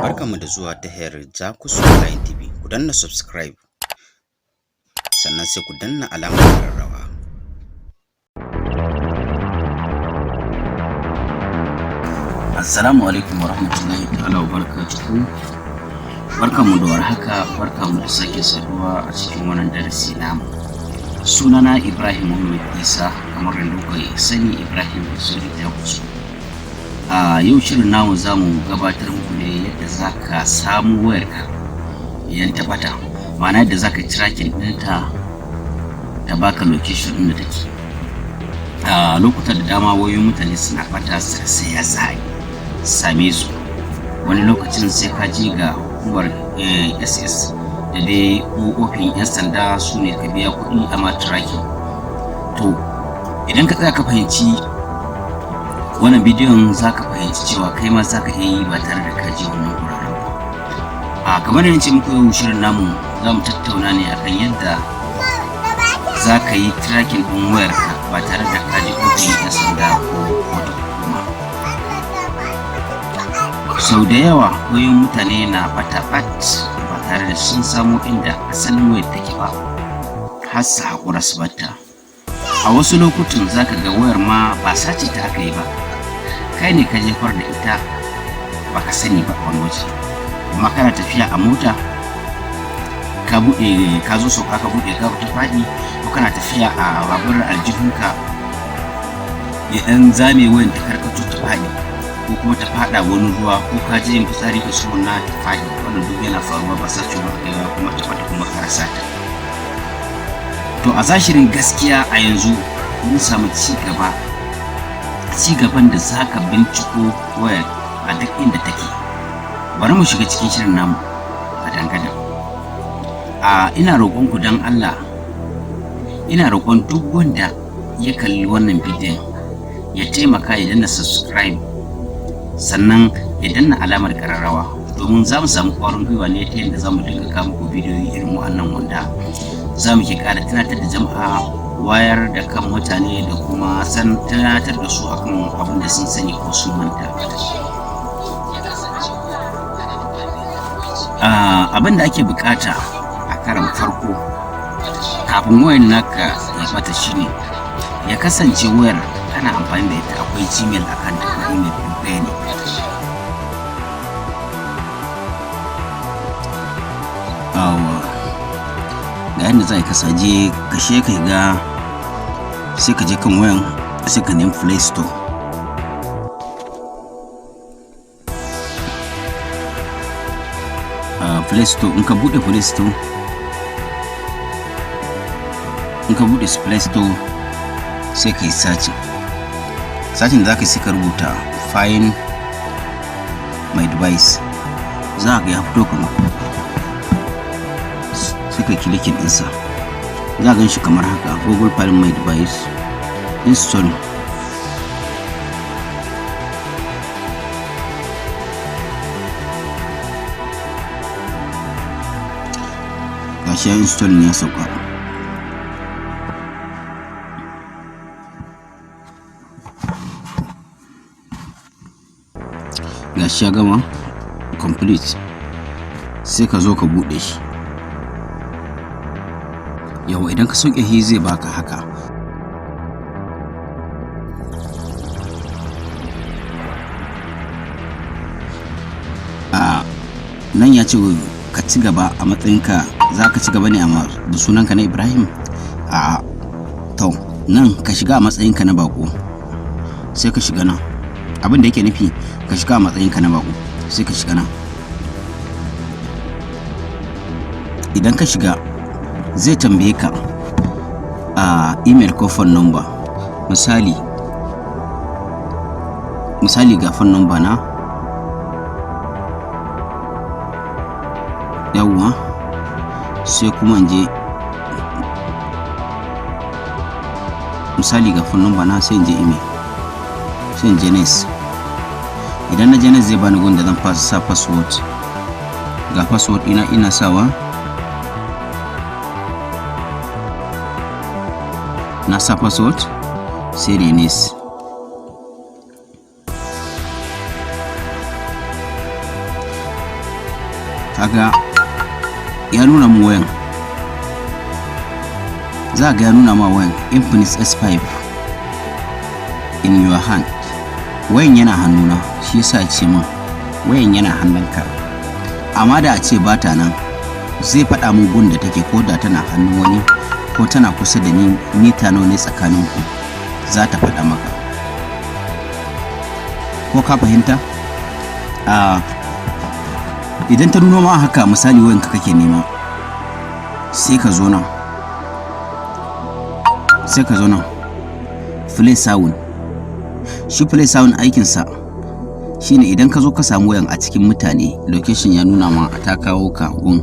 Barkanmu da zuwa tahar Jakus Online TV. Ku danna subscribe, sannan sai ku danna alamar ƙararrawa. Assalamu alaikum wa rahmatullahi ta'ala wa barakatuhu. Barkanmu da warhaka, barkanmu da sake saduwa a cikin wannan darasi namu. Sunana Ibrahim Muhammad Isa, kamar yadda kuka sani, Ibrahim Sori Jakus. A yau shirin namu za mu gabatar muku ne yadda za ka samu wayarka idan ta bata, ma'ana yadda za ka tracking ɗinta ta baka location ɗin da take. A lokuta da dama wayoyin mutane suna bata, su rasa ya za a same su. Wani lokacin sai ka je ga hukumar SS da dai ofin 'yan sanda, su ne ka biya kuɗi a ma tracking. To, idan ka tsaya ka fahimci wannan bidiyon, za ka fahimci cewa kai ma za ka iya yi ba tare da ka je wannan wuraren ba. A kamar yadda ce muku, yau shirin namu za mu tattauna ne akan yadda za ka yi tracking ɗin wayarka ba tare da ka je ofishin 'yan sanda ko wata hukuma. Sau da yawa wayoyin mutane na bata ɓat ba tare da sun samo inda asalin wayar take ba, har su haƙura su batta. A wasu lokutan za ka ga wayar ma ba sace ta aka yi ba, kai ne ka jefar da ita ba ka sani ba a wani waje. Amma kana tafiya a mota, ka buɗe, ka zo sauka, ka buɗe, ka ta faɗi, ko kana tafiya a babur, aljihunka ya ɗan zame, wayan ta karkato ta faɗi, ko kuma ta faɗa wani ruwa, ko ka je yin fitsari ka tsuguna ta faɗi. Wannan duk yana faruwa, ba sace ba aka yi ba, kuma ta ɓata kuma ka rasa ta. To, a zahirin gaskiya, a yanzu mun samu ci gaba, ci gaban da za ka binciko wayar a duk inda take. Bari mu shiga cikin shirin namu a dangane a ina roƙonku, don Allah, ina roƙon duk wanda ya kalli wannan bidiyon ya taimaka ya danna subscribe, sannan ya danna alamar ƙararrawa, domin za mu samu ƙwarin gwiwa ne ta yadda za mu dinga kawo muku bidiyoyi irin wa'annan wanda za mu ke ƙara tunatar da jama'a, wayar da kan mutane, da kuma san tunatar da su akan abin da sun sani ko sun manta. Abin da ake bukata a karan farko kafin wayar naka ya bata shine ya kasance wayar kana amfani da ita akwai Gmail akan ta ko email, duk ɗaya ne. Awa, ga yadda za ka saje kashe ka ga, sai ka je kan wayan, sai ka nemi Play Store. Play Store, in ka bude Play Store, in ka bude Play Store, sai ka yi searching. Searching da za ka yi, sai ka rubuta "Find My Device". Za ka ga ya fito kamar, sai ka clicking ɗinsa, za a gan shi kamar haka, Google Find My Device, install. Gashi ya install ne, ya sauka. Gashi ya gama complete, sai ka zo ka buɗe shi. Yawa, idan ka sauke shi zai baka haka. A nan ya ce ka ci gaba a matsayinka, za ka ci gaba ne da sunanka na Ibrahim. A to, nan ka shiga a matsayinka na bako, sai ka shiga nan. Abin da yake nufi, ka shiga a matsayinka na bako, sai ka shiga nan. Idan ka shiga, zai tambaye ka a email ko phone number. Misali, ga phone number na. Yawwa, sai kuma in je, misali ga phone number na, sai in je email, sai in je next. Idan na je next, zai bani gun da zan sa password. Ga password ina, ina sawa. Na sa password, sai da next. Kaga ya nuna mu wayan, za ga ya nuna ma wayan Infinix S5 in your hand. Wayan yana hannuna, shi yasa ya ce min wayan yana hannunka. Amma da a ce bata nan, zai faɗa min gun da take, ko da tana hannun wani ko tana kusa da ni, mita nawa ne tsakaninku, za ta faɗa maka. Ko ka fahimta? A idan ta nuno ma haka, misali wayanka kake nema, sai ka zo nan, sai ka zo nan play sound. Shi play sound aikinsa shine idan ka zo ka samu wayan a cikin mutane, location ya nuna ma ta kawo ka gun,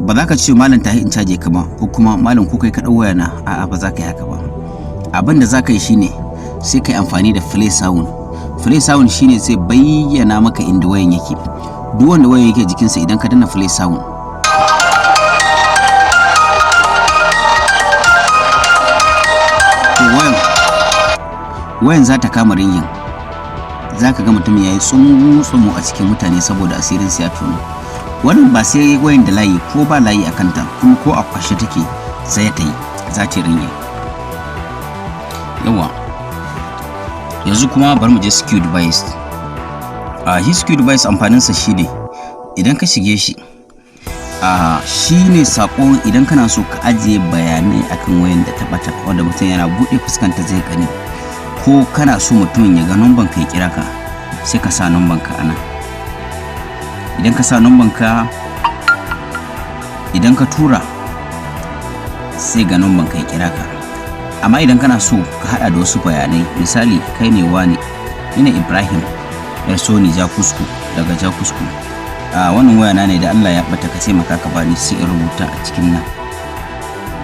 ba za ka ce, "Malam, tahi in caje ka" ba, ko kuma, "Malam, ko kai ka ɗau wayana?" A'a, ba za ka yi haka ba. Abin da za ka yi shine sai ka yi amfani da play sound. Play sound shine zai bayyana maka inda wayan yake. Duk wanda wayan yake jikinsa, idan ka danna play sound, to wayan za ta kama ringing. Za ka ga mutum ya yi tsumu-tsumu a cikin mutane saboda asirin ya tono. Wannan ba sai wayan da layi ko ba layi a kanta, kuma ko a kwashe take, sai ta yi, za ta ringing. Yawa, yanzu kuma bari mu je secure device. A shi secure device, amfaninsa shine idan ka shige shi, a shi ne sako idan kana so ka ajiye bayanai akan wayan da ta bata, wanda mutum yana buɗe fuskanta zai gani, ko kana so mutumin ya ga numban ka ya kira ka, sai ka sa numban ka anan. Idan ka sa numban ka, idan ka tura, sai ga numban ka ya kira ka. Amma idan kana so ka hada da wasu bayanai, misali kai ne wani, ina Ibrahim yar Sony Jakusko daga Jakusko, a wannan waya na ne da Allah ya bata, ka taimaka ka bani, sai in rubuta a cikin nan.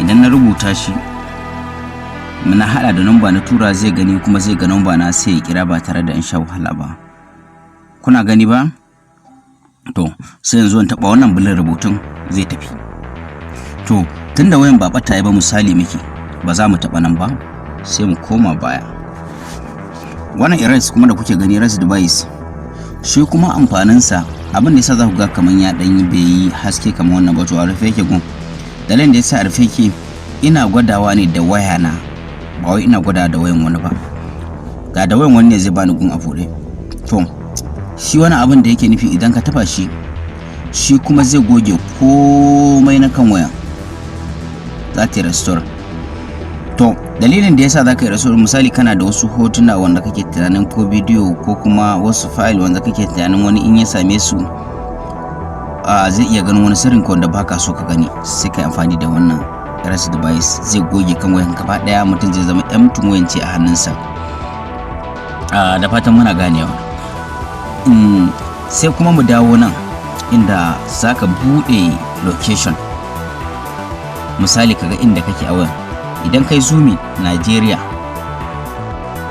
Idan na rubuta shi na hada da namba na tura, zai gani kuma zai ga namba na, sai ya kira ba tare da in sha wahala ba. Kuna gani ba? To, sai yanzu in taba wannan bulin, rubutun zai tafi. To, tunda wayan ba bata ba, misali muke, ba za mu taba nan ba, sai mu koma baya. Wannan erase kuma da kuke gani, erase device, shi kuma amfaninsa, abin da yasa za ku ga kaman ya dan yi bai yi haske kamar wannan ba, to a rufe yake gun. Dalilin da yasa a rufe yake, ina gwadawa ne da waya na, ba wai ina gwadawa da wayan wani ba. Ga da wayan wani ne zai bani gun a buɗe. To, shi wani abin da yake nufi, idan ka taba shi, shi kuma zai goge komai na kan wayan, za ta yi restore. To, dalilin da yasa za ka yi restore, misali kana da wasu hotuna wanda kake tunanin, ko bidiyo, ko kuma wasu file wanda kake tunanin wani in ya same su zai iya ganin wani sirrin ka wanda baka so ka gani, sai ka yi amfani da wannan erase device, zai goge kan wayan gaba daya, mutum zai zama empty wayan ce a hannunsa. Da fatan muna ganewa. Sai kuma mu dawo nan inda za ka buɗe location, misali kaga inda kake a wayan. Idan kai zooming Nigeria,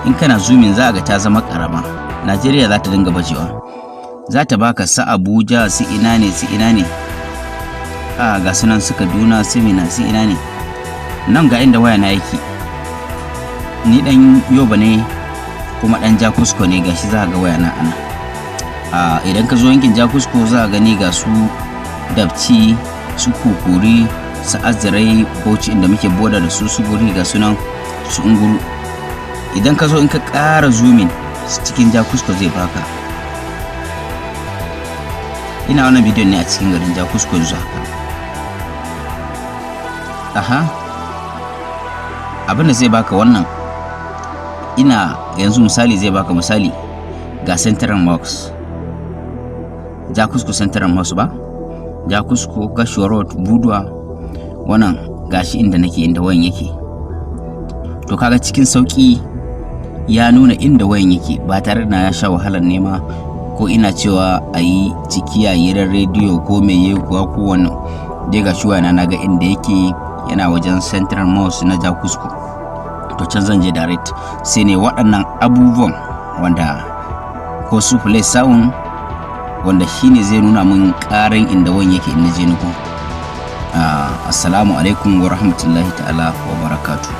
in kana zooming za a ga ta zama karama. Nigeria za ta dinga bajewa, za ta baka su Abuja, su ina ne, su ina ne, a ga sunan su Kaduna, su Mina, su ina ne. Nan ga inda waya na yake. Ni dan Yoba ne kuma dan Jakusko ne, gashi za ga waya na ana. A idan ka zo yankin Jakusko, za a gani ga su Dabci, su Kukuri, su Azarai, Bauchi, inda muke boda da su, su guri, ga sunan su Unguru. Idan ka zo, in ka ƙara zooming cikin Jakusko zai baka. Ina wannan bidiyon ne a cikin garin Jakusko yanzu haka. Aha, abin da zai baka wannan, ina yanzu misali zai baka, misali ga Central Mosque, Jakusko Central Mosque ba, Jakusko Gashuwa Road, Buduwa. Wannan gashi inda nake, inda wayan yake. To, kaga cikin sauki ya nuna inda wayan yake ba tare da na sha wahalar nema ko ina cewa a yi ciki a gidan rediyo ko mai kuwa ko wannan dai. Ga shi wayana, na ga inda yake, yana wajen Central Mosque na Jakusko. To, can zan je direct, sai ne waɗannan abubuwan wanda ko su play sound, wanda shine zai nuna min ƙarin inda wayan yake in na je nukun. Assalamu alaikum wa rahmatullahi ta'ala wa barakatuh.